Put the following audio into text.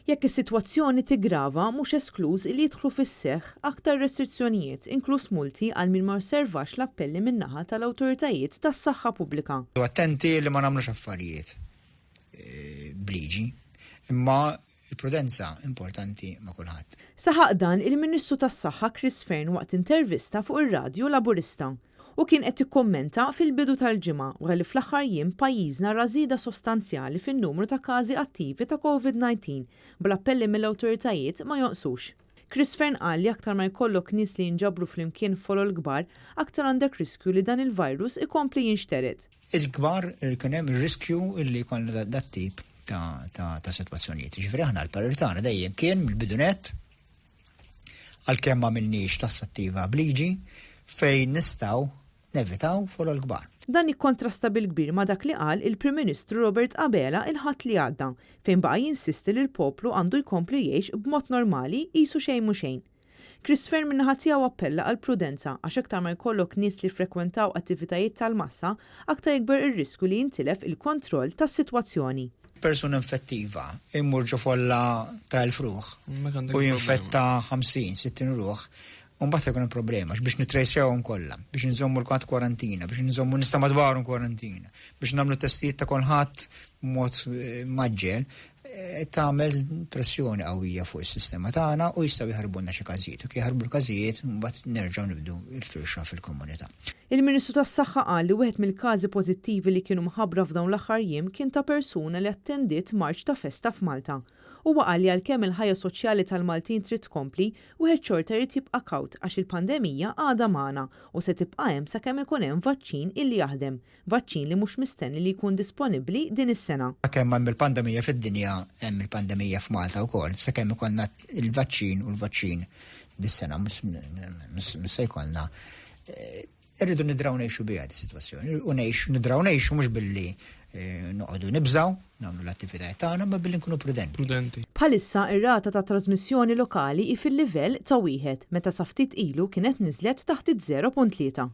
Jekk is-sitwazzjoni tiggrava, mhux eskluż li jidħlu fis-seħħ aktar restrizzjonijiet, inkluż multi għal min ma josservax l-appelli min-naħa tal-awtoritajiet tas-saħħa pubblika. Attenti li ma nagħmlux affarijiet b'liġi, imma l-prudenza importanti ma' kulħadd. Saħaq dan il-Ministru tas-Saħħa Chris Fearne waqt intervista fuq ir-radju Laburista. Hu kien qed jikkummenta fil-bidu tal-ġimgħa wara li fl-aħħar jiem pajjiżna ra żieda sostanzjali fin-numru ta' każi attivi ta' Covid 19, bl-appelli mill-awtoritajiet ma jonqsux. Chris Fearne qal li aktar ma jkollok nies li jinġabru flimkien f'folol kbar, aktar għandek riskju li dan il-virus ikompli jinxtered. Ikbar ikun hemm ir-riskju li jkollna dat-tip ta' sitwazzjonijiet. Jiġifieri aħna l-parir tagħna dejjem kien mill-bidu nett għalkemm m'għamilniex tassattiva b'liġi fejn nistgħu nevitaw folol kbar. Dan jikkontrasta bil-kbir ma' dak li qal il-Prim Ministru Robert Abela il-Ħadd li għadda, fejn baqa' jinsisti li l-poplu għandu jkompli jgħix b'mod normali qisu xejn mhu xejn. Chris Fearne min-naħa tiegħu appella għall-prudenza għax aktar ma jkollok nies li ffrekwentaw attivitajiet tal-massa, aktar jikber ir-riskju li jintilef il-kontroll tas-sitwazzjoni. Persuna infettiva jmur ġo folla ta' 1000 ruħ u jinfetta 50, 60 ruħ, u mbagħad jkun hemm problema biex nittrejsjawhom kollha, biex nżommu l-kulħadd kwarantina, biex nżommu nista' madwarhom kwarantina, biex nagħmlu testijiet ta' kulħadd b'mod eh, maġġel, eh, tagħmel pressjoni qawwija fuq is-sistema tagħna u jistgħu jħarbulna xi każijiet. U kif jħarbu l-każijiet, mbagħad nerġgħu nibdu l-firxa fil-komunità. Il-Ministru tas-Saħħa qal li wieħed mill-każi pożittivi li kienu mħabbra f'dawn l-aħħar jiem kien ta' persuna li attendiet marċ ta' festa f'Malta. Huwa qal li għalkemm il-ħajja soċjali tal-Maltin trid tkompli, wieħed xorta jrid jibqa' kawt għax il-pandemija għadha magħna u se tibqa' hemm sakemm ikun hemm vaċċin illi jaħdem, vaċċin li mhux mistenni li jkun disponibbli din is-sena. Sakemm hemm il-pandemija fid-dinja hemm il-pandemija f'Malta wkoll, sakemm ikollna l-vaċċin u l-vaċċin dis-sena mhux se jkollna. Eh, irridu nidraw ngħixu biha dis-sitwazzjoni u ngħixu nidraw ngħixu mhux billi eh, noqogħdu nibżgħu nagħmlu l-attivitajiet tagħna ma billi nkunu prudenti. Prudenti. Bħalissa ir-rata ta' trażmissjoni lokali hi fil-livell ta' wieħed meta sa ftit ilu kienet niżlet taħt iż-0.3.